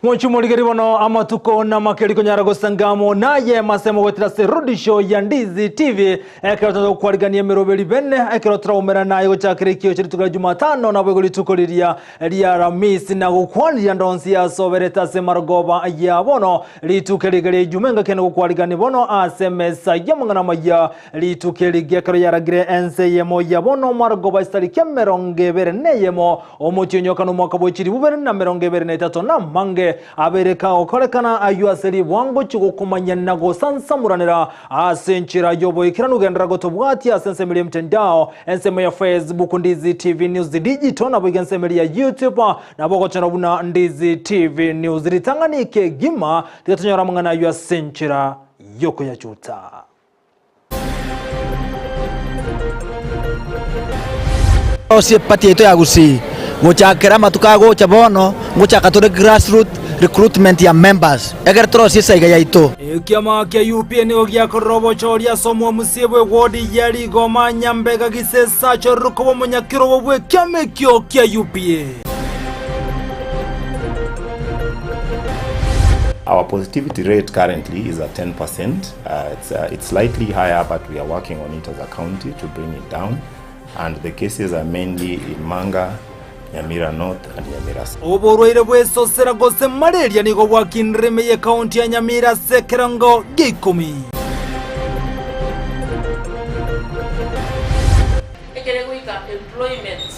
Mwanche omorigeri bono amatuko namake rikonyara gosanga amo naye mase mogotira ase rodisho ya Ndizi TV ekero totagete gokwarigania emeroberi bene ekero toraumera naye gochakera ekio chia rituko ria Jumatano naboigo rituko riria ria Aramisi na gokwaniria ndonsi asoberete ase marogoba ya bono rituko eriga ria Ijumaa engaki ende gokwarigania bono ase emesa y'amang'ana amaya rituko eriga ekero yaragire ense eyemo ya bono marogoba chitariki emerongo ebere neyemo Omotienyi o kane omwaka bwe chilifu bibere na emerongo ebere na etato namange abeire kagokorekana ayio ase ribwango chigokomanya na gosansamoranera ase enchera y'oboikeranu genderera gotobwatia ase ensemo eria y'emtandao, ensemo ya Facebook Ndizi TV News Digital naboigo ensemo eria ya YouTube nabo ogochora buna Ndizi TV News. Ritang'ani kegima tiga tonyore amang'ana ayio ase enchera y'okoyachuta. Ase eparty yaito ya Gusii, gochakera amatuko agocha bono, ngochaka tore grassroot recruitment ya members, ekero torosie esaiga yaito. Ekiama kia UPA nigo giakorire obochori ase omwamusie bw'ewodi ya Rigoma, Nyambega Gisesa achorire koba omonyakerogo bw'ekiama ekio kia UPA. Our positivity rate currently is at 10 percent. It's, it's slightly higher but we are working on it as a county to bring it down and the cases are mainly in Manga, Nyamira North and Nyamira South. Oborwaire bw'esosera gose malaria nigo bwakinire ime y'ekaunti ya Nyamira ase ekerengo gia ikomi. Ekere goika employment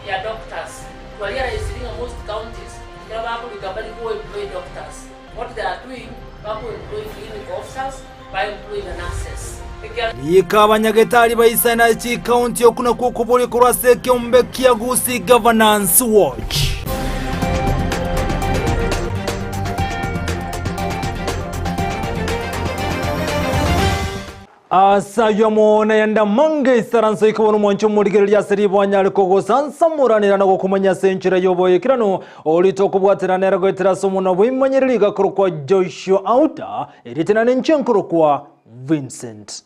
ya doctors, twarealisire ng'a most counties ekero bakorika mbari go employ doctors. What they are doing, bako employ clinical officers, ba employ na nurses. Ekiagera. Riika abanyagetari ba Isaya na chikaunti oku nakwo okoboria korwa ase ekeombe kia Gusii Governance Watch. Ase ayio amo nayande amange isaranso ikabona omwancho omorigereria ase ribo anyare kogosansamoranera na gokomanya ase enchera y'oboikeranu, orite okobwatera nere goetera ase omonwa bw'imanyereri igakorokwa Joshua Auta, erieta naende inche nkorokwa Vincent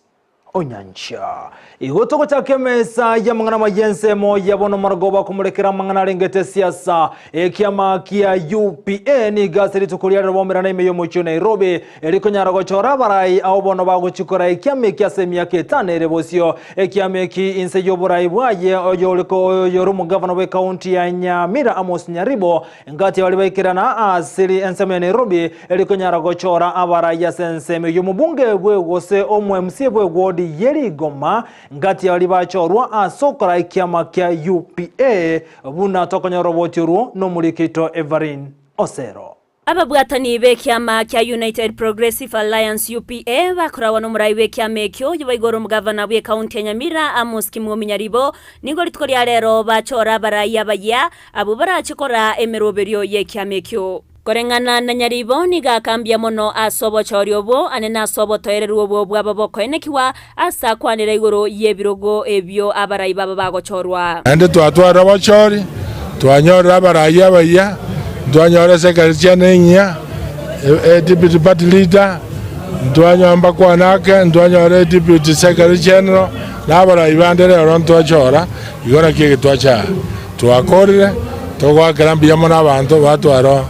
Onyancha. Igo togochaka emesa y'amang'ana amaya ensemo ya bono marogoba komorekera amang'ana arengete esiasa. Ekiama kia UPA nigo ase rituko ria rero baumerana ime y'omochie o Nairobi Erikonyara gochora abarai ao bono bagochia koraa ekiama eki ase emiaka etano ere bosio. Ekiama eki inse y'oborai bwaye oyore oyore omogavana bw'ekaunti ya Nyamira Amos Nyaribo engati baria baikerana ase ensemo ya Nairobi erikonyara gochora abarai ase ensemo eyio omobunge bwe gose omo MCA bwe ward ye Rigoma ngati baria bachorwa ase okoraa ekiama kia UPA buna tokonyora roboti orwo nomoriki oito Everine Osero. Ababwatani b'ekiama kia United Progressive Alliance, UPA, bakoragwa nomorai bw'ekiama ekio oyoboigo ore omogavana bw'ekaunti ya Nyamira Amos Kimwomi Nyaribo, nigo rituko ria rero bachora abarai abayia abwo barache koraa emeroberio y'ekiama ekio. Koreng'ana na Nyaribo nigo akambia mono ase obochori obwo ane nase obotoereru obwo bwabo bokoenekigwa ase akwanera igoro y'ebirogo ebio abarai babo bagochorwa. Naende twatwarire obochori, twanyorire abarai abayia, ntwanyora esekari chiane enyia, e deputy party leader, ntwanyora mbakwane ake, ntwanyora e deputy secretary general, na abarai bande rero ntwachora, igo naki eke twacha aa. Twakorire, togoakera mbuya mono abanto batwara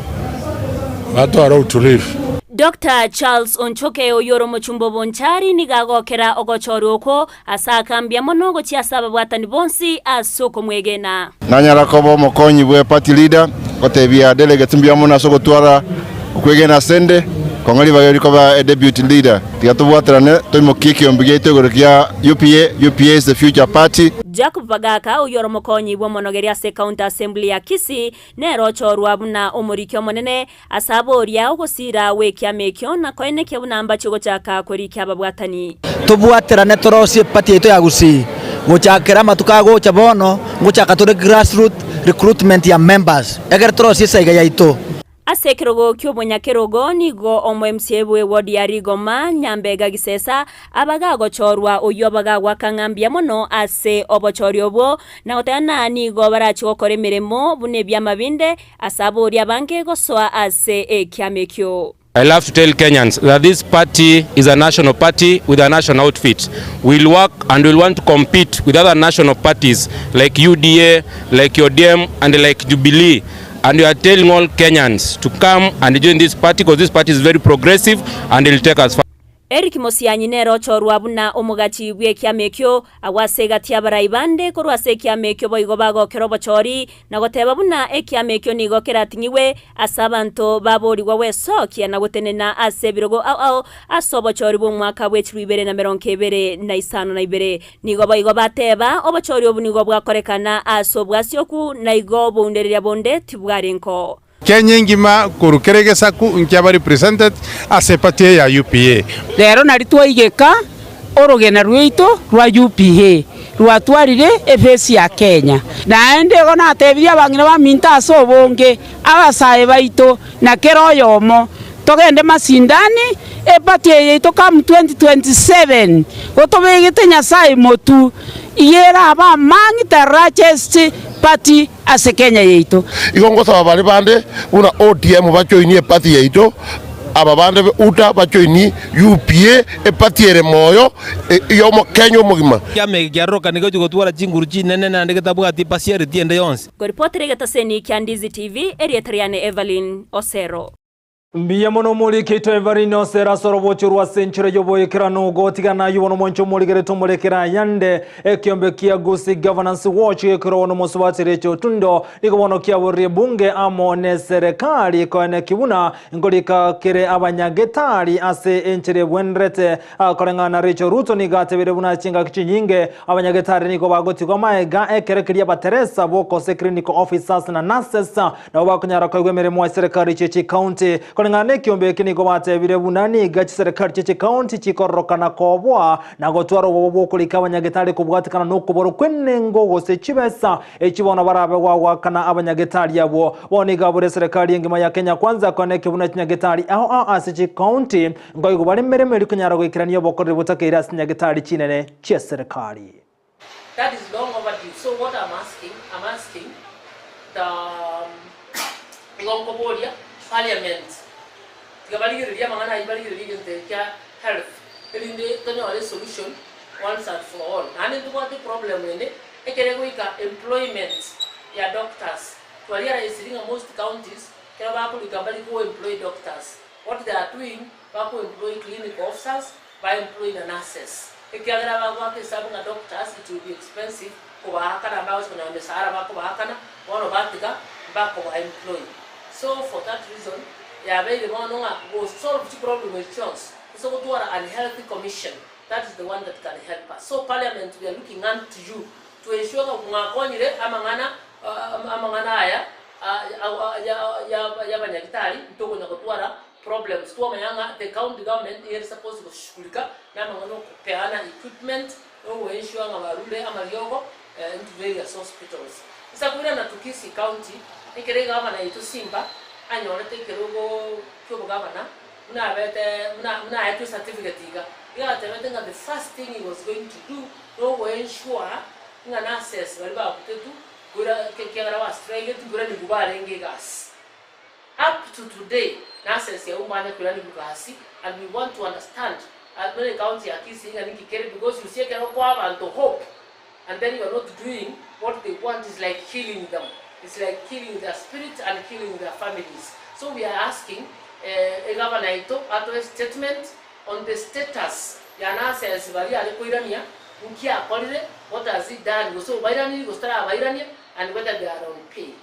batwara utulivu. Doctor Charles Onchoke oyio ore omochumba o Bonchari nigo agokera ogochorwa okwo ase akambia mono gochia ase ababwatani bonsi ase okomwegena. Nanyara koba omokonyi bwe party leader gotebia delegates mbuya mono ase ogotwara okwegena asende kong'a ribaga eri koba e deputy leader. Tiga tobwaterane toimokie ekeombe giaito igoro kia UPA, UPA is the future party. Jacob Bagaka oyio ore omokonyi bw'omonogeri ase County Assembly ya Kisii nere ochorwa buna omoriki omonene Ase aboria ogosiira gw'ekiama ekio, na koenekia buna mbachie gochaka korikia ababwatani. Tobwaterane torosie eparty yaito ya Gusii gochakera amatuko agocha bono ngochaka tore grassroot recruitment ya members ekero torosie esaiga yaito. Ase ekerogo ki'obonyakerogo nigo omo MCA bwe ward ya Rigoma, Nyambega Gisesa, abaga agochorwa oyio abaga agoaka ng'a mbuya mono ase obochori obwo na goteba ng'a nigo barachie gokora emeremo buna ebiama binde Ase aboria abange gosoa ase ekiama ekio. I love to tell Kenyans that this party is a national party with a national outfit. We'll work and we'll want to compete with other national parties like UDA, like ODM and like Jubilee. and we are telling all Kenyans to come and join this party because this party is very progressive and it will take us far. Eric Mosianyi nere ochorwa buna omogachi bw'ekiama ekio, agwo ase egati y'abarai bande korwa ase ekiama ekio boigo bagokera obochori, na goteba buna ekiama ekio nigo kerating'igwe ase abanto baborigwa gwesokia na gotenena ase ebirogo ao ao ase obochori bw'omwaka bw'echirwe 2052. Nigo boigo bateba, Obochori obo nigo bwakorekana ase obwasioku, na igo oboundereria bonde tibwarenkoo. Kenya engima korwa kera egesaku nkiaba represented ase eparty eye ya UPA. Rero nari twaigeka orogena rwaito rwa UPA rwatwarire efesi ya Kenya. Naende igo natebirie abang'ina baminto ase obonge, abasae baito, na kera oyomo, togende masindani, eparty eye yaito come 2027, gotobegete Nyasae motu, iga erabe among the largest party ase Kenya yaito. Igo ngosaba baria bande buna ODM bajoinie eparty yaito, aba bande UDA bajoinie UPA, eparty ere moyo y'omokenya omogima. Ekiama eke kiarorokane gochia gotwara chinguru chinene naende getabwati partiality ende yonsi. Ngoripotera egetaseni kia Ndizi TV, erieta riane Evelyn Osero. Mbuya mono omoriki oito Evelyn Osero ase orobocho rwa ase enchera y'oboikeranu gotigana ayio bono omwancho omorigerete omorekere ayande ekiombe kia Gusii Governance Watch gekerogwa nomosubati Rachel Otundo nigo bono kiaborire ebunge amo neserekari koeneki buna nkorika kere abanyagetari ase enchera ebwenerete Koreng'ana na Rachel Ruto nigo atebire buna chingaki chinyinge abanyagetari nigo bagotigwa maega ekero keria abateresa bokose clinical officers na nurses nabo bakonyara koegwa emeremo ase serikali chie chikaunti. Koreng'ana nekiombe eke nigo batebire buna niga chiserikali chie chikaunti chikororokana koboa na gotwara obobo bwokorika abanyagetari kobwatekana nokoborwa kwenengo gose chibesa echi bono barabe goagoakana abanyagetari abwo. Bono nigo abure eserekari engima ya Kenya Kwanza koenekia buna chinyagetari ao ao ase chikaunti Nkoigwa bare emeremo eria konyara goikerania obokoreri botakeire ase chinyagetari chinene chi'eserekari. That is long overdue so what I'm asking, I'm asking the igo nkoboria parliament tiga barigererie amang'ana ayio barigererie egento eke kia health erinde tonyore esolution once and for all. Naende ntobwate eproblem ende ekere egoika employment ya doctors twarealisiri ng'a most counties ekero bakorika mbari ko employ doctors. What they are doing, bako employ clinical officers, ba employ na nurses. Ekiagera bagoaka esabu ng'a doctors it will be expensive kobaakana mbagochi konyora emesahara bakobaakana, bono batiga mbakoba employ. So for that reason, yabeire bono ng'a go solve chiproblem echi chionsi, ase gotwara unhealthy commission, that is the one that can help us. So parliament we are looking unto you to ensure ng'a mwakonyire amang'ana amang'ana aya y'abanyagitari ntokonya gotwara problems. Twamanya ng'a the county government nigo ere supposed goshughulika namang'ana okopeana equipment na ogo ensure ng'a barure amariogo into various hospitals. Inse koirana to Kisii county, ekero egavana yaito Simba anyorete ekerogo ki'obogavana buna abete buna buna aetwe certificate iga, iga atebete ng'a the first thing he was going to do nogo ensure ng'a nurses baria babutetwe Koira ekiagera ba strike nkoira nigo barenge egasi. Up to today nurses abwo mbanya koira nigo gasi and we want to understand buna ecounty ya Kisii ng'a ninki kere because you see ekero okoa abanto hope and then you are not doing what they want is like killing them, it's like killing their spirit and killing their families. So we are asking egavana yaito atoe statement on the status ya nurses baria are koirania Nki akorire, what has he done, gose obairanirie gose tarabairania, and whether they are on pay.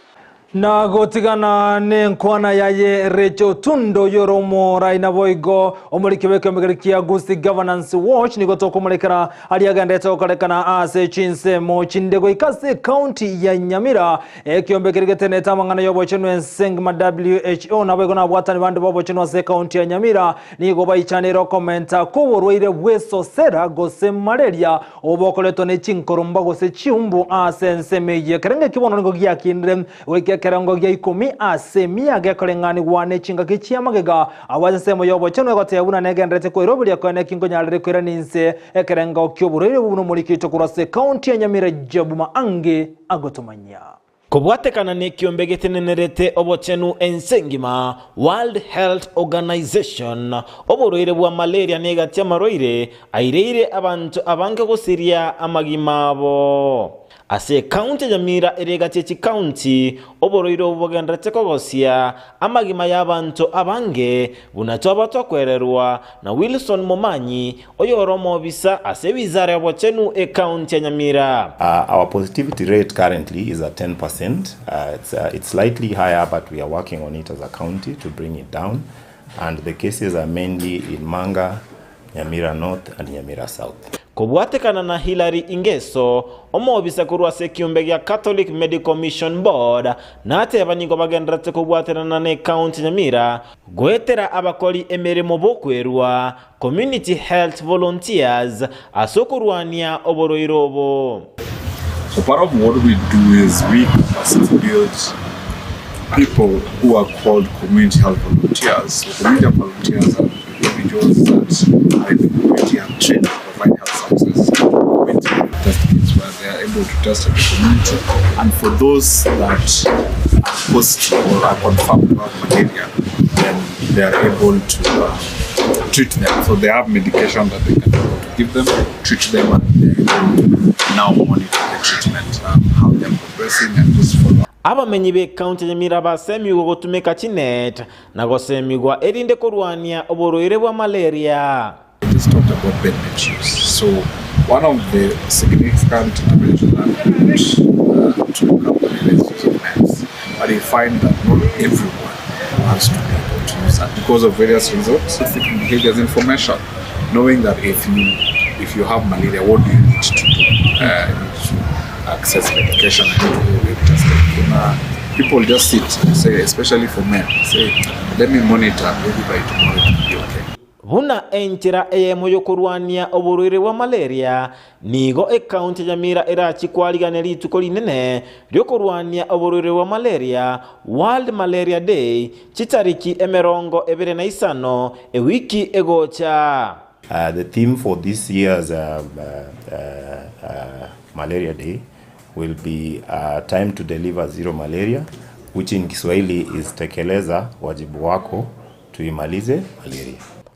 Na gotigana nenkwana yaye Rachel Otundo oyio ore omorai naboigo omoriki bw'ekeombe kia Gusii Governance Watch nigo tokomorekera aria agenderete gokorekana ase chinsemo chinde goika ase ecounty ya Nyamira ekeombe keria getenete amang'ana y'obochenu ense engima WHO naboigo nabwatani bande b'obochenu ase ecounty ya Nyamira Nigo baichanire okomenta kw'oborwaire bw'esosera gose malaria, obokoretwa ne chinkoromba gose chiumbu ase ensemo eyio. Ekerengo eki bono nigo giakinire goika ekerengo gia ikomi ase emia gekoreng'anigwa ne chingaki chi'amagega. Agwo ase ensemo y'obochenu egoteba buna negendererete koiroberia koene eki nkonyarire koirania inse ekerengo ki'oborwaire obwo buna omoriki oito korwa ase ekaunti ya Nyamira Job Maangi agotomanyia. Kobwatekana nekiombe getenenerete obochenu ense engima, World Health Organization, oborwaire bwa malaria negati amarwaire aireire abanto abange gosiria amagima abo. Ase ekaunti ya Nyamira ere egati ye chikaunti, oborwaire obo bogendererete kogosia amagima y'abanto abange, buna twaba tokwererwa na Wilson Momanyi, oyore omobisa ase ewizara y'obochenu ekaunti ya Nyamira. Our positivity rate currently is at 10%. It's, it's slightly higher, but we are working on it as a county to bring it down. And the cases are mainly in Manga, Nyamira North and Nyamira South. Kobwatekana na Hillary Ingeso, omobisa korwa ase ekiombe gia Catholic Medical Mission Board, nateba nigo bagendererete kobwaterana ne County Nyamira goetera abakori emeremo bokwerua, Community Health Volunteers, ase okorwania oborwaire obo. So part of what we do is we capacity build people who are called community health volunteers. So community health volunteers are individuals that are in the community and trained to provide health services. Community test kits where they are able to test in the community. And for those that are positive or are confirmed to have malaria, then they are able to uh, treat them. So they have medication that they can be able to give them, treat them, and they're able to now monitor the treatment, um, how they're progressing, and just follow up. Abamenyi b'ekaunti ya Nyamira basemigwe gotumeka chinet na gosemigwa erinde korwania oborwaire bwa malaria. I just talked about bed net use. So one of the significant interventions that we put uh, to company is use of nets. But you find that not everyone wants to be able to use that because of various reasons. Seeking behaviors information, knowing that if you if you have malaria, what do you need to do? Uh, you need to access medication, I need to go get tested. Kuna people just sit and say, especially for men, say, let me monitor, maybe by tomorrow it will be okay. Buna enchera eyemo y'okorwania oborwaire bwa malaria, nigo ekaunti ya Nyamira erachie kwarigania rituko rinene ri'okorwania oborwaire bwa malaria, World Malaria Day, chitariki 25 ewiki egocha. The theme for this year's Malaria Day will be Time to Deliver Zero Malaria, which in Kiswahili is Tekeleza Wajibu Wako Tuimalize Malaria.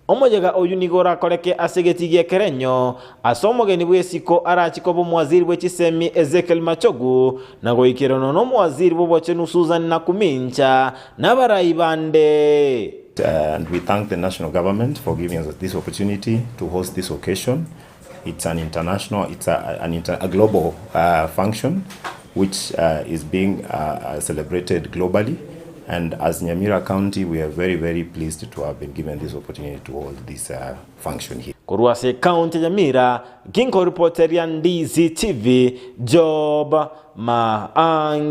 Omoyega oyio nigo orakoreke ase egetii gi'ekerenyo, ase omogeni bw'esiko arachie koba omowaziri bwe chisemi Ezekiel Machogu, na goikeranwa nomowaziri bw'obochenu Susan Nakumincha, na abarai bande. And we thank the national government for giving us this opportunity to host this occasion. It's an international, it's a, an inter, a global uh, function which uh, is being uh, celebrated globally. And as Nyamira County, we are very, very pleased to have been given this opportunity to hold this uh, function here. Korwa ase ekaunti ya Nyamira, ginkoripoteria Ndizi TV, Job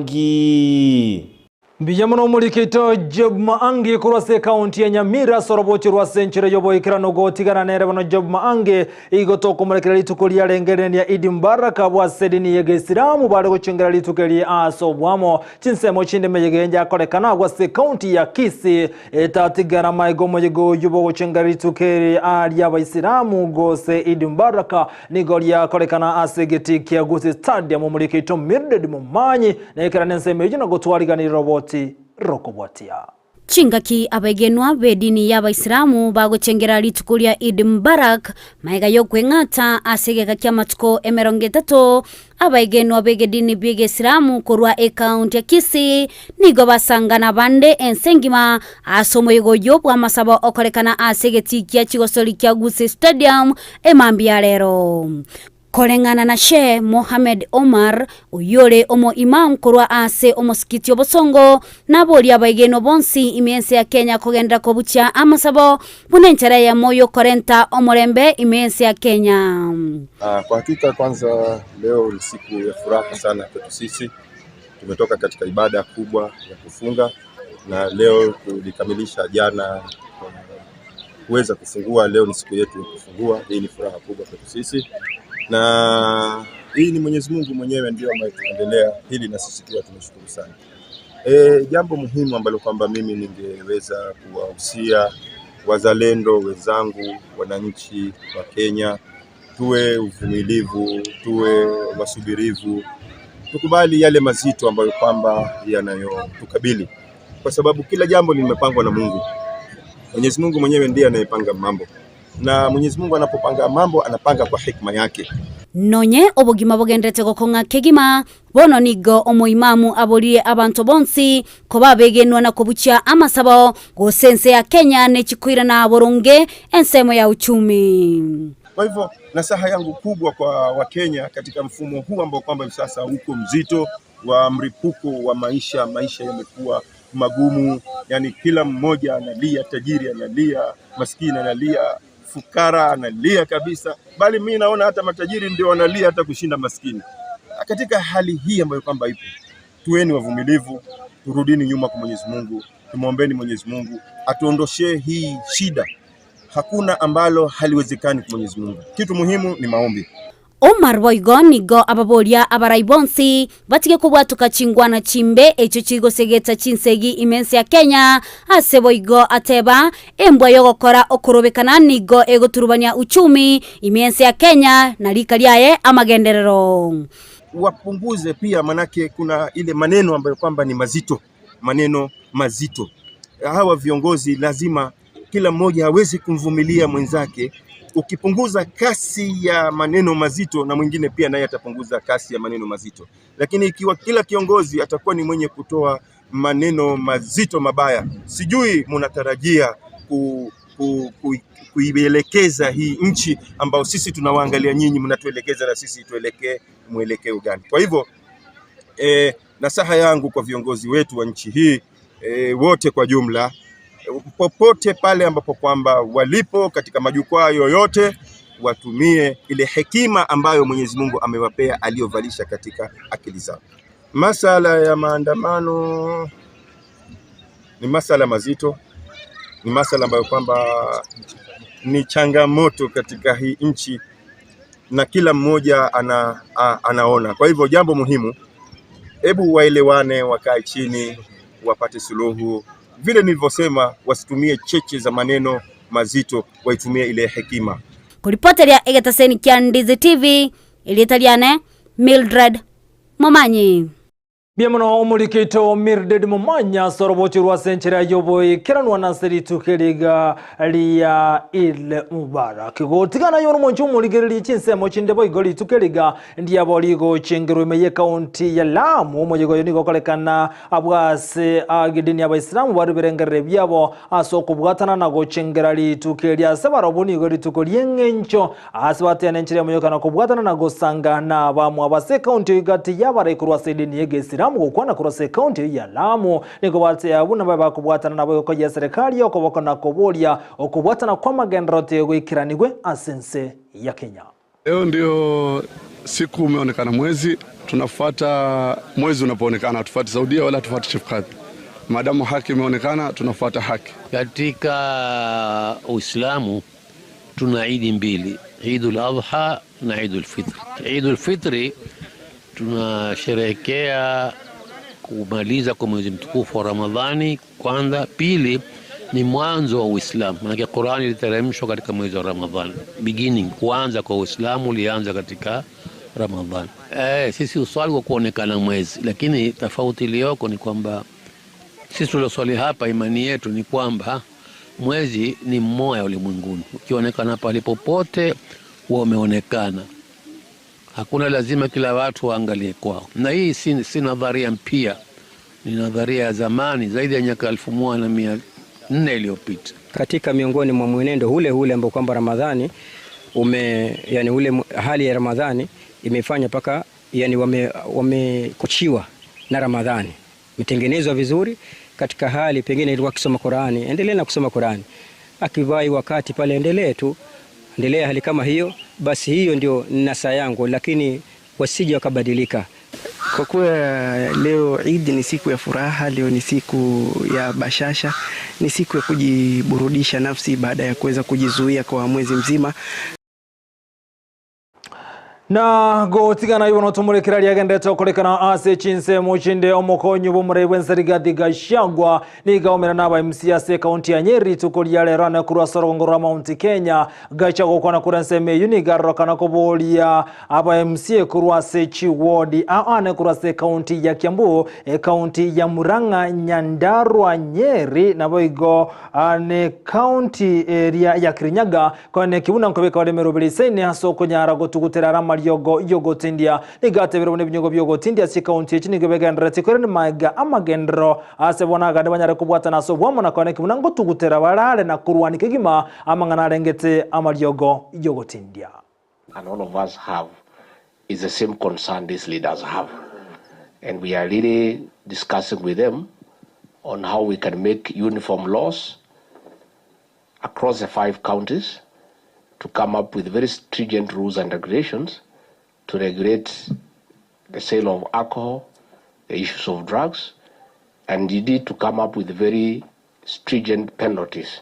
Maangi. Mbuya mono omorikeito Job Maangi korwa ase ekaunti ya Nyamira ase orobochi rwa ase enchera y'oboikeranu gotigana nere bono Job Maangi igo tokomorekera rituko riarengereria Idi Mubarak abwo ase edini y'egeisilamu bare gochengera rituko eri ase oboamo chinsemo chinde emeyega eye yakorekana agwo ase ekaunti ya Kisii etatigara amaiga omoyega oyio bogochengera rituko eri ri'abaisilamu gose Idi Mubarak nigo riakorekana ase egetii kia Gusii Stadium omorikeito Mildred Momanyi Nekera nensemo eyio na gotwariganera roboti rokobwatia. Chingaki abegenwa b'edini y'Abaisilamu bagochengera rituko ria Eid Mubarak magega y'okweng'ata ase egeka ki'amatuko 30, abaegenwa b'egedini bi'egesilamu korwa ekaunti ya Kisii nigo basangana abande ense engima ase omoyega oyio bw'amasabo okorekana ase egetii kia chigosori kia Gusii Stadium emambia ya rero. Koreng'ana na Sheikh Mohammed Omar, oyio ore omo-Imam korwa ase omosikiti obosongo, naborie abaegenwa bonsi ime y'ense ya Kenya kogenderera kobuchia amasabo buna enchera eyemo y'okorenta omorembe ime y'ense ya Kenya. Kwa hakika kwanza leo ni siku ya furaha sana kwetu sisi. Tumetoka katika ibada kubwa ya kufunga na leo tulikamilisha jana kuweza kufungua. Leo ni siku yetu ya kufungua. Hii ni furaha kubwa kwetu sisi, na hii ni Mwenyezi Mungu mwenyewe ndio ametuendelea hili, na sisi pia tumeshukuru sana. E, jambo muhimu ambalo kwamba mimi ningeweza kuwahusia wazalendo wenzangu, wananchi wa Kenya, tuwe uvumilivu, tuwe wasubirivu, tukubali yale mazito ambayo kwamba yanayotukabili, kwa sababu kila jambo limepangwa na Mungu. Mwenyezi Mungu mwenyewe ndiye anayepanga mambo, na Mwenyezi Mungu anapopanga mambo anapanga kwa hikma yake. Nonye obogima bogenderete gokong'a kegima, bono nigo omoimamu aboririe abanto bonsi koba abegenwa na kobuchia amasabo, gose ense ya Kenya nechikoirana boronge ensemo ya uchumi. Kwa hivyo nasaha yangu kubwa kwa Wakenya katika mfumo huu ambao kwamba hivi sasa uko mzito wa mripuko wa maisha, maisha yamekuwa magumu, yani kila mmoja analia, tajiri analia, maskini analia, fukara analia kabisa, bali mi naona hata matajiri ndio wanalia hata kushinda maskini. Katika hali hii ambayo kwamba ipo, tuweni wavumilivu, turudini nyuma kwa Mwenyezi Mungu, tumwombeni Mwenyezi Mungu atuondoshee hii shida. Hakuna ambalo haliwezekani kwa Mwenyezi Mungu. Kitu muhimu ni maombi. Omar boigo nigo ababoria abarai bonsi batige kobwatoka chingwana chimbe echio chigosegeta chinsegi ime ense ya Kenya, ase boigo ateba embwa yogokora okorobekana nigo egoturubania uchumi ime ense ya Kenya na rika riaye amagenderero. Wapunguze pia, manake kuna ile maneno ambayo kwamba ni mazito, maneno mazito. Hawa viongozi lazima kila mmoja hawezi kumvumilia mwenzake. Ukipunguza kasi ya maneno mazito, na mwingine pia naye atapunguza kasi ya maneno mazito. Lakini ikiwa kila kiongozi atakuwa ni mwenye kutoa maneno mazito mabaya, sijui munatarajia ku, ku, ku, kuielekeza hii nchi ambao sisi tunawaangalia nyinyi, mnatuelekeza na sisi tuelekee mwelekeo gani? Kwa hivyo nasaha yangu kwa viongozi wetu wa nchi hii wote kwa jumla, popote pale ambapo kwamba walipo katika majukwaa yoyote, watumie ile hekima ambayo Mwenyezi Mungu amewapea aliyovalisha katika akili zao. Masala ya maandamano ni masala mazito, ni masala ambayo kwamba ni changamoto katika hii nchi na kila mmoja anaona. Kwa hivyo jambo muhimu, hebu waelewane, wakae chini, wapate suluhu. Vile nilivyosema, wasitumie cheche za maneno mazito, waitumie ile hekima. Koripoteria egetaseni kia Ndizi TV, erieta riane Mildred Momanyi. Mbuya mono omorikeito Mildred Momanya ase orobochi rwa ase enchera y'oboikeranwa na ase rituko eriga ria Eid Mubarak. Gotigana aye ore omonche omorigereria chinsemo chinde boigo rituko eriga ndiabo rigochengerwa ime y'ekaunti ya Lamu. Omoyega oyo nigo okorekana abwo ase agedini abaisilamu bare ebirengerero biabo ase okobwatana na gochengera rituko eri ase barobwo nigo rituko ri'eng'encho ase bateana enchera y'omoyoka na kobwatana na gosanga na abamwabo ase ekaunti eyio gati y'abarai korwa ase edini y'egeisilamu gokwana korwa ase ekaunti eyio ya Lamu nigo batea buna babe bakobwatana nabo egoko ya serikali y'okoboko na koboria okobwatana kw'amagenderero tegoikeranigwe ase ense ya Kenya. Leo ndio siku umeonekana mwezi, tunafuata mwezi unapoonekana, hatufuati Saudia wala hatufuati Chief Kadhi. Maadamu haki imeonekana, tunafuata haki. Katika Uislamu tuna idi mbili, Idul Adha na Idul Fitri. Idul Fitri tunasherehekea kumaliza kwa mwezi mtukufu wa Ramadhani kwanza, pili ni mwanzo wa Uislamu, maanake Qurani iliteremshwa katika mwezi wa Ramadhani. Beginning, kuanza kwa Uislamu ulianza katika Ramadhani. Sisi uswali kwa kuonekana mwezi, lakini tofauti iliyoko ni kwamba sisi tulioswali hapa, imani yetu ni kwamba mwezi ni mmoja ulimwenguni, ukionekana pale popote huwa umeonekana. Hakuna lazima kila watu waangalie kwao, na hii si nadharia mpya, ni nadharia ya zamani zaidi ya miaka 1400 iliyopita. Katika miongoni mwa mwenendo ule ule ambao kwamba Ramadhani ume, yani ule hali ya Ramadhani imefanya paka yani wamekochiwa na Ramadhani imetengenezwa vizuri katika hali pengine ilikuwa akisoma Qur'ani, endelee na kusoma Qur'ani, akivai wakati pale endelee tu, endelea hali kama hiyo, basi hiyo ndio nasa yangu, lakini wasije wakabadilika. Kwa kuwa leo Eid ni siku ya furaha, leo ni siku ya bashasha, ni siku ya kujiburudisha nafsi baada ya kuweza kujizuia kwa mwezi mzima. Na gotigana ibono tumurekera riagendete okorekana ase chinsemo chinde omokonyi bw'omorei bw'ense Rigathi Gachagua nigaumera n'aba MC ase ekaunti ya Nyeri rituko ria rero ane korwa ase orogongo rwa Mount Kenya. Gachagua gokwana korwa ensemo eywo nigarorokana koboria aba MC korwa ase chiward ane korwa ase ekaunti ya Kiambu, ekaunti ya Murang'a, Nyandarua, Nyeri nabo igo ne kaunti eria ya Kirinyaga kone kibuna nkobeka bare merobere isaine ase okonyara gotugutera arama amariogo y'ogotindia. Nigo atebire buna ebinyogo bi'ogotindia ase ekaunti echi nigo begenderereti korende maega amagenderero ase bono agande banyare kobwatana ase obwamo na koeneki buna ngotugutera barare na korwania kegima amang'ana arengete amariogo y'ogotindia. And all of us have is the same concern these leaders have and we are really discussing with them on how we can make uniform laws across the five counties to come up with very stringent rules and regulations to regulate the sale of alcohol, the issues of drugs, and indeed to come up with very stringent penalties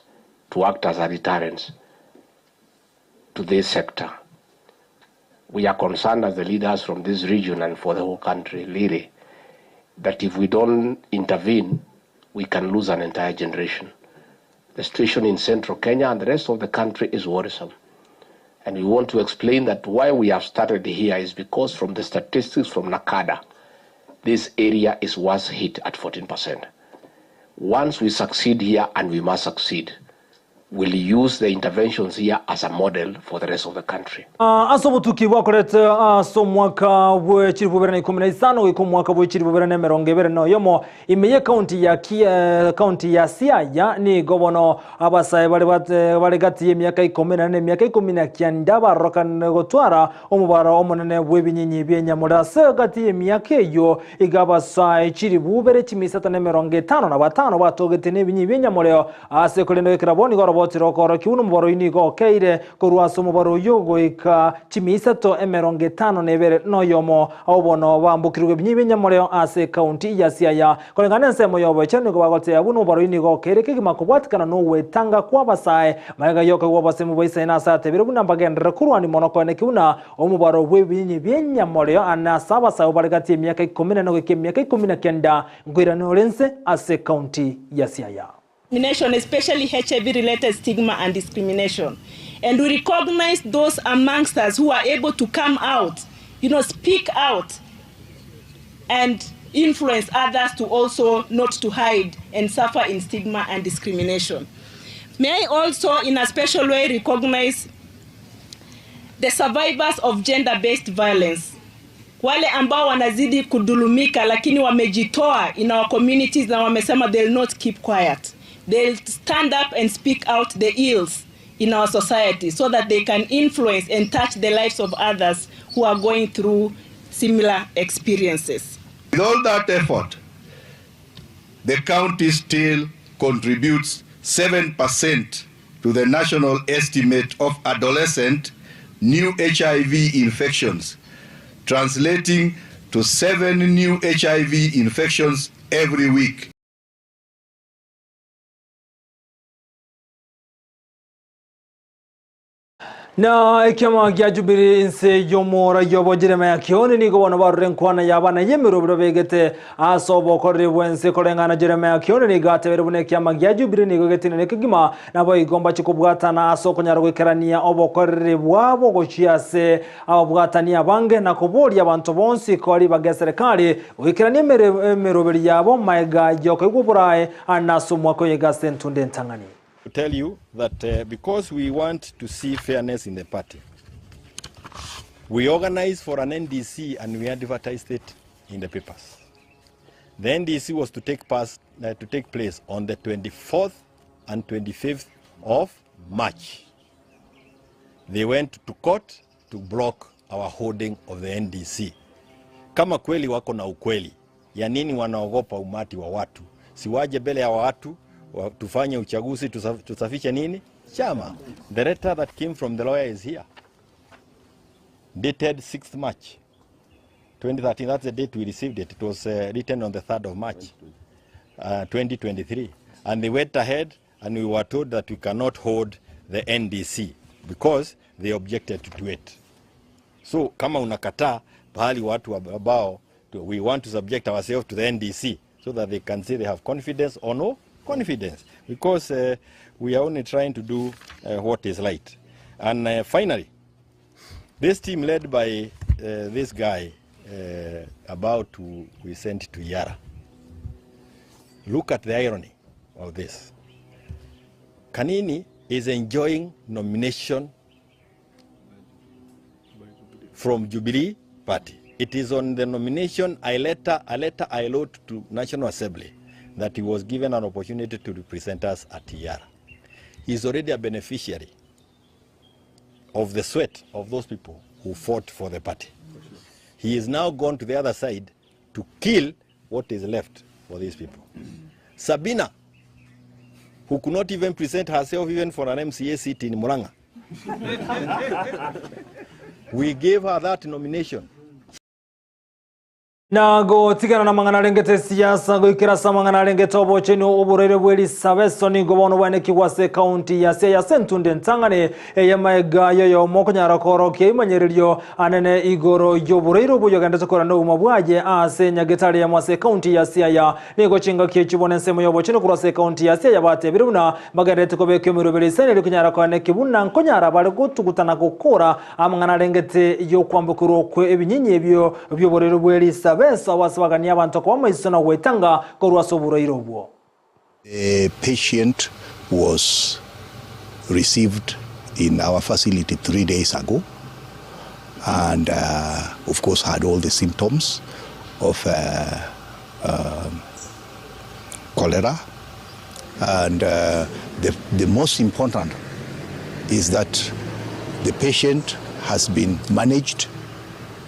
to act as a deterrence to this sector. We are concerned as the leaders from this region and for the whole country, really, that if we don't intervene, we can lose an entire generation. The situation in central Kenya and the rest of the country is worrisome. And we want to explain that why we have started here is because from the statistics from NACADA, this area is worse hit at 14%. Once we succeed here, and we must succeed, we'll use the interventions here as a model for the rest of the country. Ase obotuki bwakorete ase omwaka bwe chilifu bibere na ikomi na isano goika omwaka bwe chilifu bibere na emerongo ebere na oyomo ime y'ekaunti ya County ya Siaya nigo bono abasae bare bare gati y'emiaka ikomi na ene na emiaka ikomi na kianda barorokanire gotwara omobaro omonene bw'ebinyinyi bi'enyamore ase gati y'emiaka eyio iga abasae chilifu bibere chimisata na emerongo etano na batano batogete n'ebinyinyi bi'enyamoreo Ase korende goikera bo nigo oroboti rokoorokia buna omobaro oyio nigo okeire korwa ase omobaro oyio goika chimiisato emerongo etano na ebere na oyomo, abwo bono bambokirwe ebinyi bi'enyamoreo ase ekaunti ya Siaya. Koreng'ana nensemo y'oboichani nigo bagoteba buna omobaro oyio nigo okeire kegima kobwatikana nogwetanga kw'abasae. Magega y'okoigwa obosemi bwa Isaya nase atebire buna mbagenderere korwania mono koenekia buna omobaro bw'ebinyinyi bi'enyamoreo ane ase abasae obare gati y'emiaka ikomi na ene goika emiaka ikomi na kenda Nkoirane ore nse ase ekaunti ya Siaya. Discrimination, especially HIV related stigma and discrimination. And we recognize those amongst us who are able to come out, you know, speak out and influence others to also not to hide and suffer in stigma and discrimination. May I also, in a special way, recognize the survivors of gender-based violence wale ambao wanazidi kudhulumika lakini wamejitoa in our communities na wamesema they'll not keep quiet. They'll stand up and speak out the ills in our society so that they can influence and touch the lives of others who are going through similar experiences. With all that effort, the county still contributes 7% to the national estimate of adolescent new HIV infections, translating to 7 new HIV infections every week. Na ekiama gia Jubilee inse y'omoraia obo Jeremiah Kioni nigo bono barure enkwana y'abana y'emerobero begete ase obokoreri bw'ense koreng'ana Jeremiah Kioni nigo atebire buna ekiama gia Jubilee nigo getinene kegima naboigo mbache kobwatana ase okonyara goikerania obokoreri bwabo gochia ase ababwatani abange na koboria abanto bonsi koa ribaga eserekari goikerania emeroberi yabo maega y'okoigwa oborae ase omwaka oyo iga ase entunda entang'ani. To tell you that uh, because we want to see fairness in the party, we organized for an NDC and we advertised it in the papers. The NDC was to take, pass, uh, to take place on the 24th and 25th of March. They went to court to block our holding of the NDC. Kama kweli wako na ukweli, ya nini wanaogopa umati wa watu? Siwaje mbele ya watu wa, tufanye uchaguzi tusafishe nini chama. The letter that came from the lawyer is here dated 6th March 2013. That's the date we received it. It was uh, written on the 3rd of March uh, 2023. And they went ahead and we were told that we cannot hold the NDC because they objected to it. So kama unakataa pahali watu ambao we want to subject ourselves to the NDC so that they can say they have confidence or no confidence because uh, we are only trying to do uh, what is right. And uh, finally, this team led by uh, this guy uh, about to we sent to Yara. Look at the irony of this. Kanini is enjoying nomination from Jubilee Party. It is on the nomination I letter, a letter I wrote to National Assembly that he was given an opportunity to represent us at EARA. He is already a beneficiary of the sweat of those people who fought for the party. He is now gone to the other side to kill what is left for these people. Sabina, who could not even present herself even for an MCA seat in Murang'a, we gave her that nomination. Na gotigana na mang'ana arengete siasa goikera ase amang'ana arengete obochenu oborwaire bwe risabeso nigo bono bwanekigwa ase ekaunti ya Siaya ase entunde entang'ani eye maega yoyomo okonyara korokia imanyererio anene igoro y'oborwaire obo oyogendete korenda obogima bwaye ase nyagetari eyemo ase ekaunti ya Siaya. Nigo chingaki echi bono ensemo y'obochenu korwa ase ekaunti ya Siaya batebire buna bagenderete kobeka emeroberi isani erio konyara koaneki buna nkonyara bare gotuguta na gokora Amang'ana arengete y'okwambokerwa kwe ebinyinyi ebio bi'oborwaire bwe risabeso ase bagania abanto koba amaiso na gwetanga korwa ase oborwaire obwo. The patient was received in our facility 3 days ago and of course had all the symptoms of cholera and the most important is that the patient has been managed,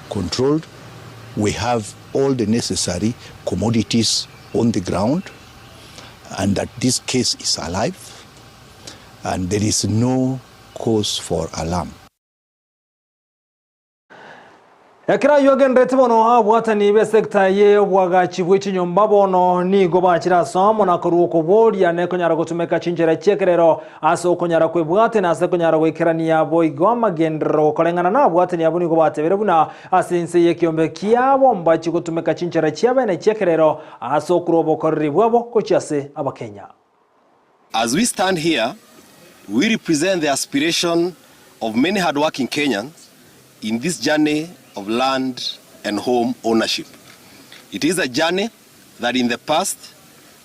controlled. We have all the necessary commodities on the ground and that this case is alive and there is no cause for alarm. Ekero ayio agenderete bono abwatani b'esekta y'obwagachi bwe chinyomba bono nigo bachire ase amo na korwa okoboria nekonyara gotumeka chinchera chi'ekerero ase okonyara kwebwate na ase konyara goikerania boigo amagenderero koreng'ana na abwatani abwo nigo batebire buna ase ense y'ekiombe kiabo mbachi gotumeka chinchera chiabene chi'ekerero ase okorwa obokoreri bwabo gochia ase abakenya. As we stand here, we represent the aspiration of many hardworking Kenyans in this journey of land and home ownership. It is a journey that in the past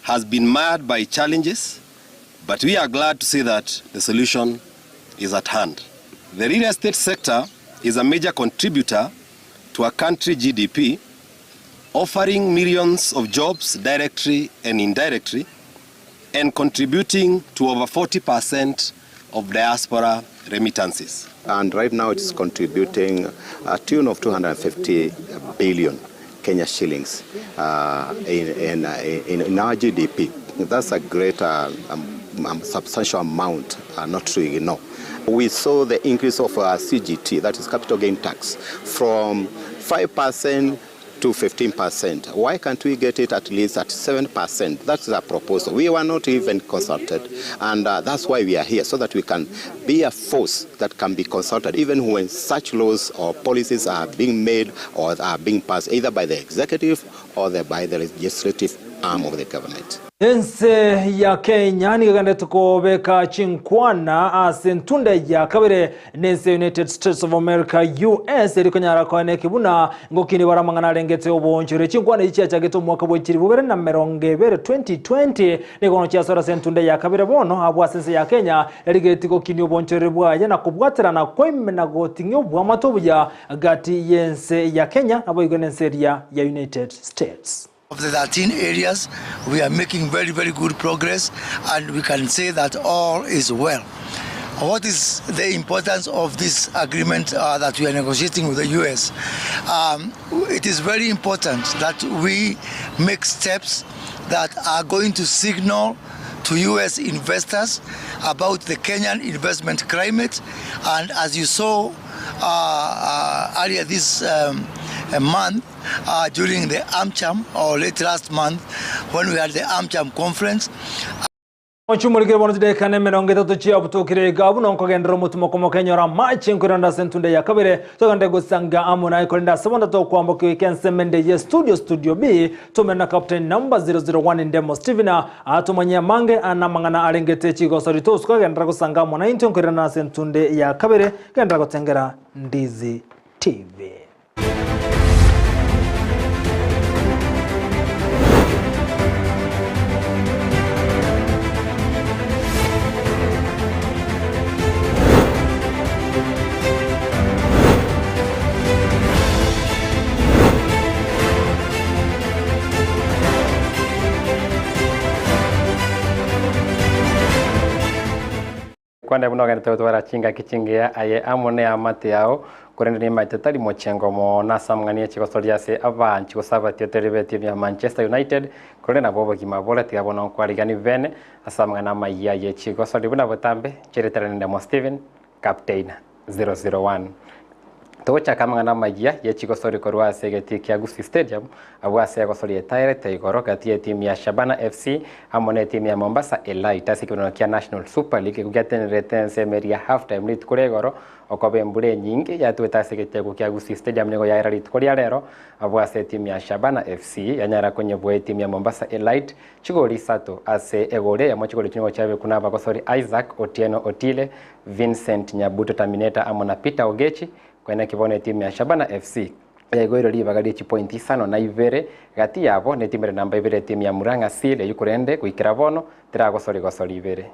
has been marred by challenges, but we are glad to see that the solution is at hand. The real estate sector is a major contributor to a country GDP, offering millions of jobs directly and indirectly, and contributing to over 40% of diaspora remittances. And right now it's contributing a tune of 250 billion Kenya shillings in our GDP. That's a great, substantial amount not to ignore. We saw the increase of CGT, that is capital gain tax, from 5% to 15%. Why can't we get it at least at 7%? That's our proposal. We were not even consulted, and that's why we are here, so that we can be a force that can be consulted, even when such laws or policies are being made or are being passed either by the executive or by the legislative arm of the government. Ense ya Kenya nigegendete kobeka chinkwana ase entunde ya kabere nense United States of America US erikonyara koeneki buna ngokini baramang'ana arengete oboonchore chinkwana echi chiachagete omwaka bwa echiri bubere na merongo ebere 2020 nigono chiasora ase entunde ya kabere bono abwo ase ense ya Kenya erigeti gokinia oboonchore bwaye na kobwaterana kwaime goting'ia obwamato obuya gati yense ya Kenya naboigo nense eria ya United States. Of the 13 areas, we are making very, very good progress, and we can say that all is well. What is the importance of this agreement that we are negotiating with the US? It is very important that we make steps that are going to signal to US investors about the Kenyan investment climate. And as you saw earlier this month, during the AmCham, or late last month, when we had the AmCham conference, Ochumurikire bono chidekane 30 chia obutukire gabu nonkogendera omotumo komokenyora machi nkorenda ase entunde ya kabere togende gosanga amo naye korenda ase bono tokwamboka eke ye studio studio B tumena captain number 001 ndemo Steven atumanyia mange anamang'ana arengete chigosori tosukagendera gosanga amo naintwe nkorenda ase entunde ya kabere gendera gotengera Ndizi TV. Gokwana buna ogenderete gotwara chingaki chingiya aye amo neamate yao, korende nimaete tari mochengo mono ase amang'ana ye chigosoria ase abanchi gose abatiotereri b'etimu ya Manchester United, korende nabo obogima bore tiga bono nkwarigani bene ase amang'ana amayia ye chigosori buna botambe nchiretera nende mo Stephen Captain 001. Togochaka amang'ana amayia ye chigosori korwa ase egetii kia Gusii Stadium abwo ase egosori etaerete igoro gati y'etimu ya Shabana FC amo n'etimu ya Mombasa Elite ase ekeberero kia National Super League ekio giatenenerete ensemo eria half time rituko ria igoro okoba embura enyinge yatwete ase egetego kia Gusii Stadium nigo yaera rituko ria rero abwo ase etimu ya Shabana FC yanyara konyebua etimu ya Mombasa Elite chigori isato ase egori eyemo chigori echio nigo chiabekwa na abagosori Isaac Otieno Otile Vincent Nyabuto Terminator amo na Peter Ogechi, koeneki bono etimu ya Shabana FC yaigoirwe ribaga rie chipointi isano na ibere gati yabo netimu ere namba ibere etimu ya Murang'a Seal eyio korende goikera bono teragosori gosori ibere.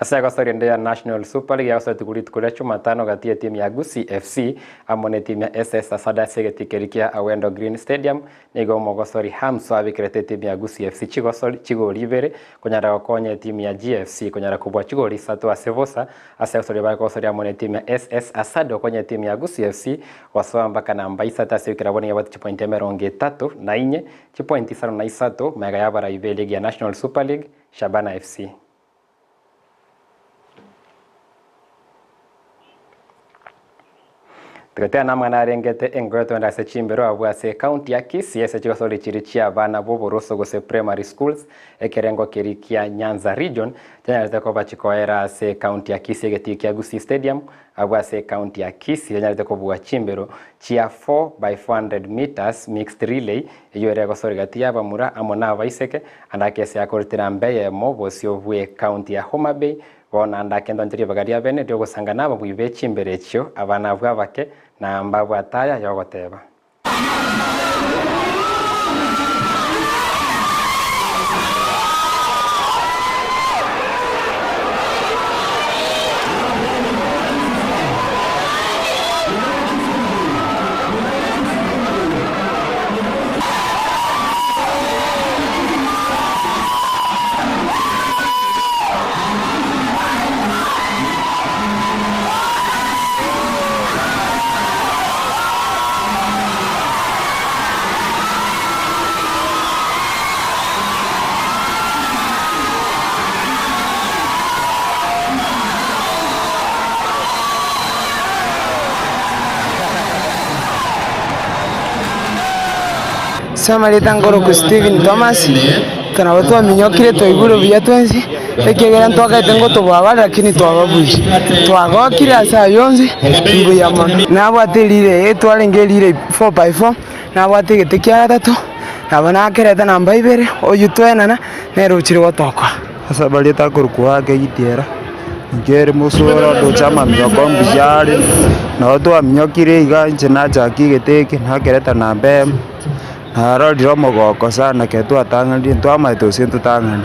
Ase egosoria ende ya National Super League yagosoetigwe rituko ria Chumatano gati y'etimu ya Gusii FC amo n'etimu ya SS Asada ase egetii keria kia Awendo Green Stadium Nigo omogosori Hamso abekerete etimu ya Gusii FC chigosori chigori ibere konyara gokonya etimu ya GFC konyara kobua chigori isato ase bosa ase agosoria bagosoria amo netimu ya SS Asad gokonya etimu ya Gusii FC gosoa mpaka namba isato ase ekerabwo nigo ebwate chipointi emerongo etato na inye, chipointi isano na isato magega y'abarai b'eligi ya National Super League Shabana FC. Tiga namang'ana arengete engoyo twende ase chimbero abwo ase ecounty ya Kisii ase chigosori chiria chia abana b'oboroso gose primary schools ekerengo keria kia Nyanza region chianyarete koba chikoera ase ecounty ya Kisii egetii kia Gusii Stadium abwo ase ecounty ya Kisii yanyarete kobua chimbero chia 4×400 metres mixed relay eyio ere egosori gati y'abamura amo na abaiseke ande akese akorutera mbe eyemo bosio bw'ecounty ya Homa Bay Bono ande akendonche ribaga ria bene ri'ogosanga nababui be chimbero echio, abana abwo abake, na mbabwate aya y'ogoteba. Ase amarieta nkorokwa Stephen Thomas, ekero nabo twaminyokire twaigure buya twensi, ekiagera ntwakaete ngotobwaba lakini twababuire. Twagokire ase ayio onsi, mbuya mono. Nabwate erire eye twarenge erire 4 by 4, nabwate egete kia gatato, nabo nakereta namba ibere, oyio twaenana, nere ochire gotokoa. Ase amarieta akorokwa ake Gitiera, inche ere mosoro ndoche amaminyoko mbuya are, nabo twaminyokire iga inche nachakia egete eke nakereta namba emo, narorire omogoko sana ekero twatang'anire ntwamaete gose ntotang'ane.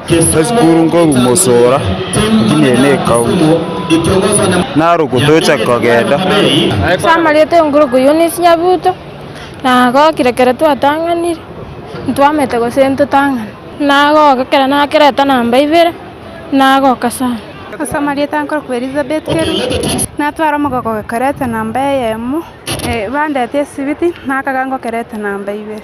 Esukuru nkorwa mosora, lakini eye ne ecounty. Narugutocha kogenda. Ase amarieta enguruku Eunice Nyabuto, nagokire ekero twatang'anire, ntwamete gose ntotang'ane. Nagoka ekero nakereta namba ibere, nagoka sana. Ase amarieta nkorokwa Elizabeth Kerubo, natwara omogoko gokereta namba eyemo, bandete esibiti, nakaga ngokerete namba ibere.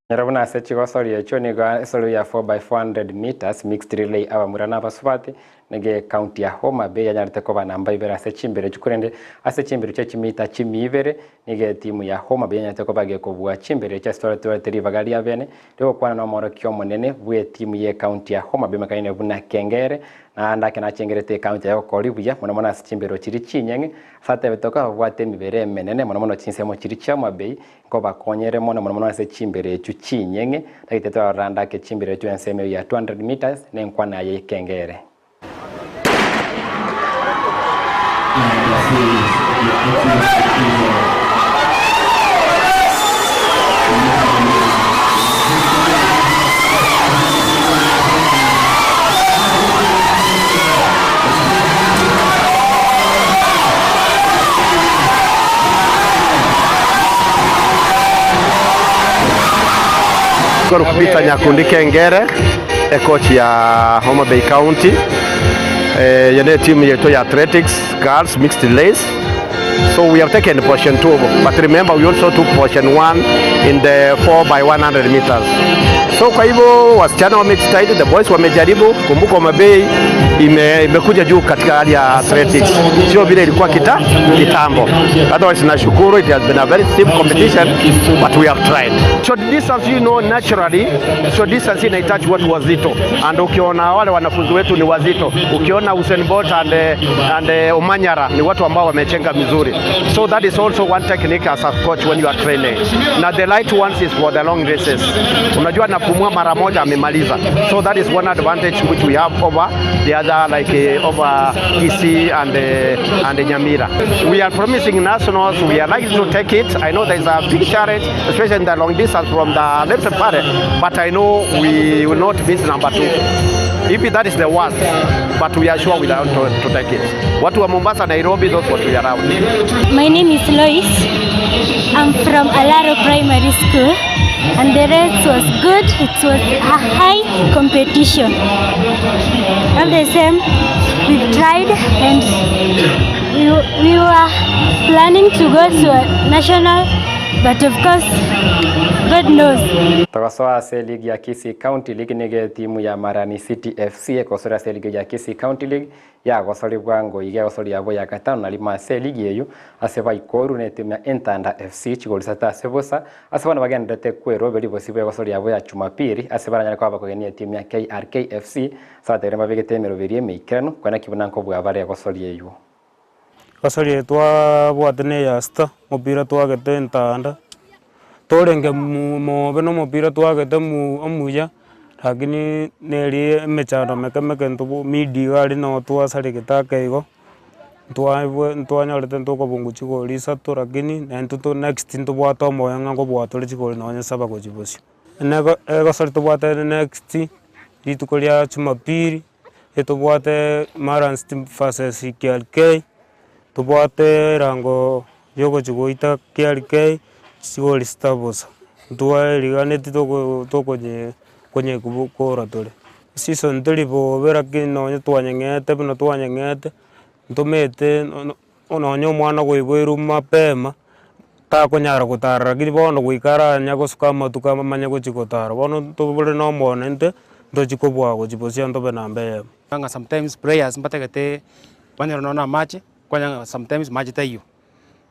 Nyora buna ase chigosori echio nigo esori ya 4×400 metres mixed relay abamura na abasubati nigo ecounty ya Homa Bay yanyarete koba namba ibere ase chimbero echio korende ase chimbero chia chimita chimia ibere nigo etimu ya Homa Bay yanyarete koba gekobua chimbero echio ase twarete ribaga ria bene rigokwana na omorokia omonene bw'etimu ye ecounty ya Homa Bay makaine buna Kengere naende ake nachengerete ecounty yaye gokora ribuya mono mono ase chimbero chiria chinyeng'e ase atebete koba babwate emebere emenene mono mono chinsemo chiria chia Homa Bay Nkobakonyere mono mono mono ase chimbero echio chinyeng'e, naki titwarora ndake chimbero echio ensemo eyio ya 200 metres nenkwana aye ekengere. Korwa Peter Nyakundi Kengere, ecoach ya Homa Bay County. Eye ne team yaito ya athletics girls mixed relays. So we have taken portion 2 but remember we also took portion 1 in the 4 by 100 meters. So kwa hivyo wasichana wamejitahidi, the boys wamejaribu. Kumbuka Homa Bay ime, imekuja juu katika hali ya athletics, sio vile ilikuwa kita, kitambo. Otherwise nashukuru, it has been a very stiff competition but we have tried. Short distance you know naturally, short distance inahitaji watu wazito and ukiona wale wanafunzi wetu ni wazito, ukiona Usain Bolt and, and Omanyara ni watu ambao wamechenga mizuri, so that is also one technique as a coach when you are training. Na the light ones is for the long races. Unajua napumua mara moja amemaliza, so that is one advantage which we have over the other like over Kisii and and Nyamira. We are promising nationals, we are likely to take it. I know there is a big challenge, especially in the long distance from the left party, but I know we will not miss number two. If that is the worst, but we are sure we are to, to take it. Watu wa Mombasa, Nairobi, those what we are around. My name is Lois. I'm from Alaro Primary School and the race was good. It was a high competition. All the same, we've tried and we, we were planning to go to a national, but of course, God knows. Togosoa ase eligi ya Kisii County League nigo etimu ya Marani City FC egosora ase eligi ya Kisii County League yagosori bwango iga egosori yabo ya gatano na rimo ase eligi eyio ase baikoru na etimu ya Entanda FC chigori isato ase bosa ase bono bagendererete kweroberi bosio bw'egosori yabo ya Jumapili ase baranyare koba bakogenia etimu ya KRK FC ase abategereri mbabegete emeroberi emeikeranu koenaki buna nkobua bare egosori eyio. Egosori eye twabwate na eya sita, omopira twagete entanda, torenge mobe na omopira twagete omuya, lakini neri emechando meke meke ntobo midi iga aria noo twasaregete ake igo, ntwaebwe ntwanyorete ntokobungu chigori isato lakini naintwe to next ntobwate omoyo ng'a nkobua tore chigori nonye saba gochia bosio. Nego egosori tobwate next, rituko ria jumapili. Etobwate Marans versus KRK, tobwate erango yogochia goita KRK chigori sita bosa. Ntwaeriganeti toko tokonye konyekora tore. Season teri bobe lakini nonye twanyeng'ete buna twanyeng'ete, ntomete nonye omwana koiboirwe mapema, takonyara gotara lakini bono goika aranya gosuka amatuko amanye gochia gotara. Bono ntobore na omoyo naintwe, ntochie kobua gochia bosio ntobe namba eyemo. Ng'a sometimes prayers mbatagete banyore nonya na amache, kwanyora ng'a sometimes mache taiyo.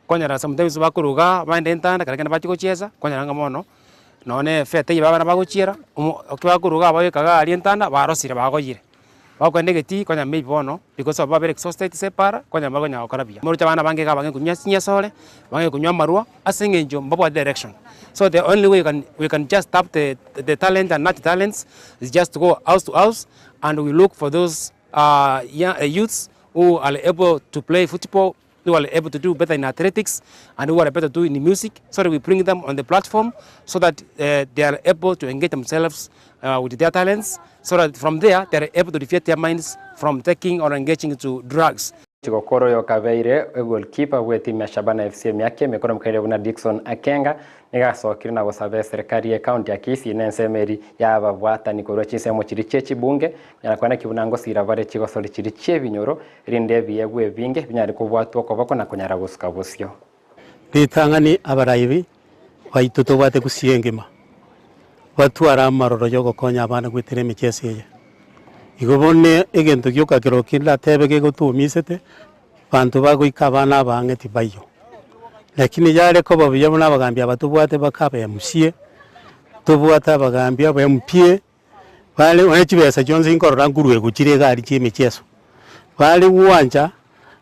Kwanyora sometimes bakoruga baende entanda ekero kende bachia gochiesa, kwanyora ng'a bono nonya na efare teiyo abana bagochiera, omo ekero bakoruga babeka iga aria entanda barosire bagoyire. Bakoenda egetii konya maybe bono because of babere exhausted ase epaara konya mbakonyara gokora buya. Moroche abana abange iga abange konywa chinyesore, abange konywa amarwa ase eng'encho mbabwati direction. So the only way you can we can just tap the the talent and nurture talents is just to go house to house and we look for those youths who are able to play football who are able to do better in athletics and who are better to do in music so that we bring them on the platform so that uh, they are able to engage themselves uh, with their talents so that from there they are able to defeat their minds from taking or engaging to drugs. Chigokoro oyo okabeire egoalkeeper bw'etimu ya Shabana FC emiaka emekoro mokaire buna Dickson Akenga nigo asokire na gosaba eserekari y'ecounty ya Kisii na ensemo eri y'ababwatani korwa chinsemo chiria chie chibunge konyara koeneki buna ngosira bare chigosori chiria chi'ebinyoro erinde ebiegwa ebinge binyare kobwatwa okoboko na konyara gosuka bosio. Ritang'ani abaraibi baito tobwate gusii engima, batware amaroro yogokonya abana goetera emicheso eye. Igo bono egento gioka kerokio ndatebe gegotuumisete, banto bagoika abana abang'e tibaiyo. Lakini yare koba buya buna abagambi aba tobwate baka aba MCA, tobwate abagambi aba MP, bare onye chibesa chionsi nkorora nkorwa chire egari chia emicheso, bare gwancha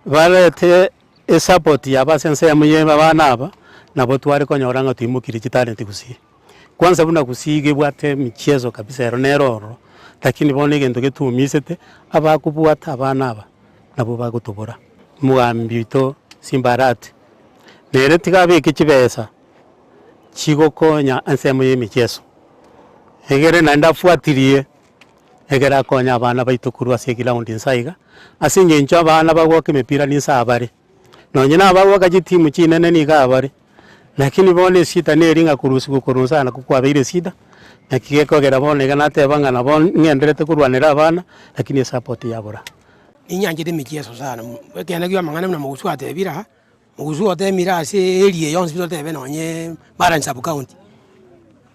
barete esupport yabo ase ensemo ya abana aba, nabo tware konyora ng'a toimokirie chitalent gusii. Kwanza buna gusii iga ebwate emicheso kabisa ero nere ororo, lakini bono egento getuumisete, abakobwata abana aba, nabwo bagotobora. Omogambi oito Simba Arati, nere tiga abeke chibesa chigokonya ensemo ya emicheso, egere naende afuatirie Ekero akonya abana baito korwa ase eground inse aiga, ase eng'encho abana bagoaka emepira ninse abare, nonye na abagoaka chitimu chinene nigo abare, lakini bono eshida neri ng'a korusigwa korwa inse aya nakwo kwabeire eshida, naki gekogera bono iga nateba ng'a nabo ng'endererete korwanera abana, lakini esupport yabora. Ninyanchete emicheso sana, ekeene kia amang'ana buna mogusu atebire aa, mogusu otemire ase area eye yonsi totebe nonye Marani sub county.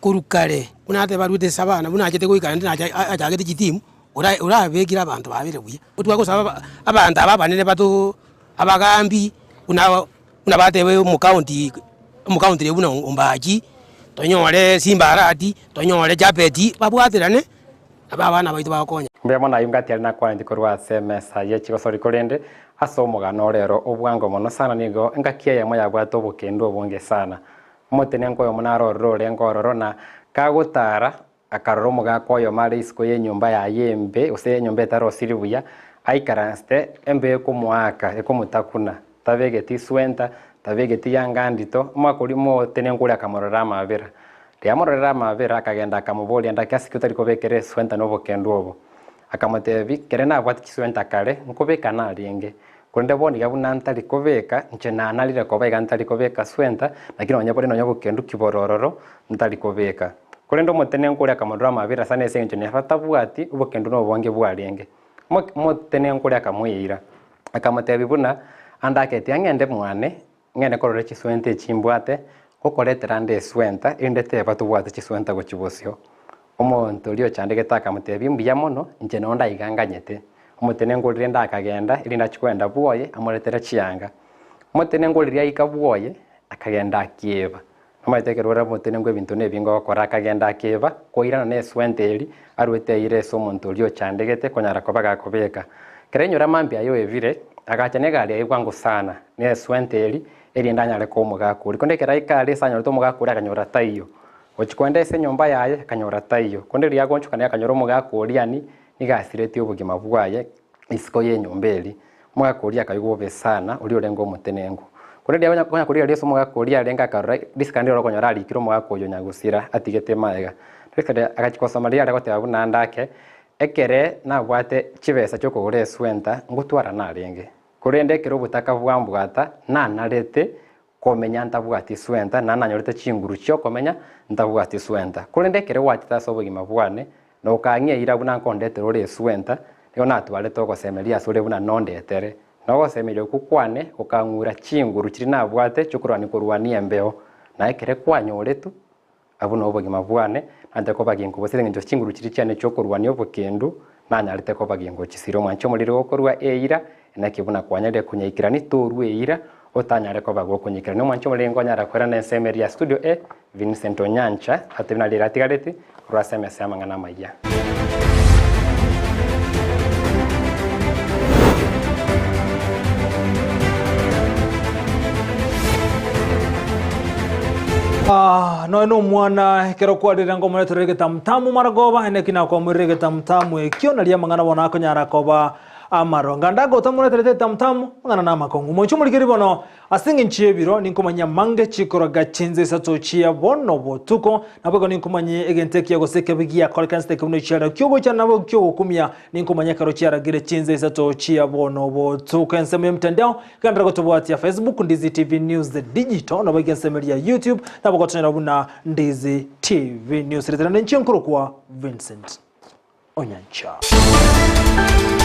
Korwa kare, buna ateba arwete ase abana, buna achete goika naende nacha achagete chitimu, ora orabekire abanto babere buya. Twagosaba aba abanto aba abanene bato abagambi, buna buna bateba omocounty omocounty riria buna Ombachi, tonyore Simba Arati, tonyore Japhet, babwaterane, nabo abana baito bagokonya. Mbuya mono ayio ngati aria nakwaneti korwa ase emesa ye chigosori korende ase omogano orero obwango mono sana nigo engaki eyemo yabwate obokendu obonge sana. Omotenenku oyomo narorire orenge ororo, na kagotara, akarora omogaka oyomo are isiko y'enyomba yaye embe, gose enyomba etarosiri buya, aikaransete, embe ekomoaka, ekomotakuna, tabegeti swenta, tabegeti yanga ndito, omogaka oria omotenenku oria akamororera amaabera. Riria amororera amaabera, akagenda akamoboria, Ndaki ase ki otari kobekera eswenta na obokendu obo? Akamotebia, Kere nabwate chiswenta kare, nkobeka narenge. Korende bono iga buna ntari kobeka, inche nanarire koba iga ntari kobeka swenta, naki nonya bore nonya obokendu ki bore ororo, ntari kobeka. Korende omotenenku oria akamorora amabera sana ase engencho nere atabwati obokendu na obonge bwarenge. Omo omotenenku oria akamoeira, akamotebia buna, Andaketi ang'ende mwane, ng'ende korora chiswenta echi mbwate, ngokoretera ande eswenta, erinde teba tobwate chiswenta gochia bosio. Omonto oria ochandegete akamotebia, Mbuya mono, inche noo ndaiga nganyete. Omotenenku oria rende akagenda, erinde achie kogenda bwoye, amoretere chianga. Omotenenku oria riria aika bwoye, akagenda akieba. Nomanyete ekero ore omotenenku ebinto nebinge ogokora, akagenda akieba, koirana na eswenta eria, aruete eira ase omonto oria ochandegete konyara koba gakobeka. Ekero ainyora mambia aye oebire, agacha na egari yaye bwango sana, na eswenta eria, erinde anyare koa omogaka oria. Korende ekero aika aria ase anyorete omogaka oria akanyora taiyo. Gochia kogenda ase enyomba yaye, akanyora taiyo. Korende riria agoonchoka naye akanyora omogaka oria ani, nigo asiretie obogima bwaye isiko y'enyomba eria. Omogaka oria akaigwa bobe sana, oria orenge omotenenku. Korende riria konya korigereria ase omogaka oria arenge akarora risiko naende riria okonyora arikire omogaka oyo nyagusira atigete magega. Risiko riria agachia gosoma riria are goteba buna ande ake, ekere nabwate chibesa chiokogora eswenta, ngotwara narenge. Korende ekero obotaka bwambwata, nanarete komenya ntabwati swenta, na nanyorete chinguru chi'okomenya ntabwati swenta. Korende ekero gwachete ase obogima bwane, na okang'ia eira buna nkondetera ore eswenta, nigo natwarete ogosemeria asore buna nondetere. Na ogosemeria okwo kwane gokang'ura chinguru chiria nabwate chi'okorwania korwania embeo. Na ekero kwanyoretwe, Abwo nobogima bwane, nanyarete koba ginkobosia ase engencho chinguru chiria chiane chi'okorwania obokendu, nanyarete koba ginkochisira. Omwanche omoriri gokorua eira, naki buna kwanyarire konyaikerania, torua eira, otanyare koba gokonyaikerania. Omwanche omoriri nkonyara koirana ensemo eria ya studio A, Vincent Onyancha, atebie nario atigareti, korwa ase emesa y'amang'ana amayia. Ah, noe nomwana ekero kwarire ngomoretere egetamutamu maragoba ene ki nakwamorire egetamutamu ekio naria amang'ana bono akonyara koba amaronga ndagota moreterete egetamutamu mang'ana namakong'u moiche omorikeri bono. Ase engencho y'ebiro ninkomanyie amange chikoraga chinsa isato chia bono botuko, naboigo ninkomanyie egento ekiya gose ekebe giakorekana ase ekebuna echiarero ki'ogoichana nabo ki'ogokumia, ninkomanyie ekero chiaragire chinsa isato chia bono botuko. Ensemo y'emtandao genderera gotobwatia Facebook Ndizi TV News Digital, naboigo ensemo eria ya YouTube nabo gotonyora buna Ndizi TV News. Rieta riane inche nkorokwa Vincent Onyancha.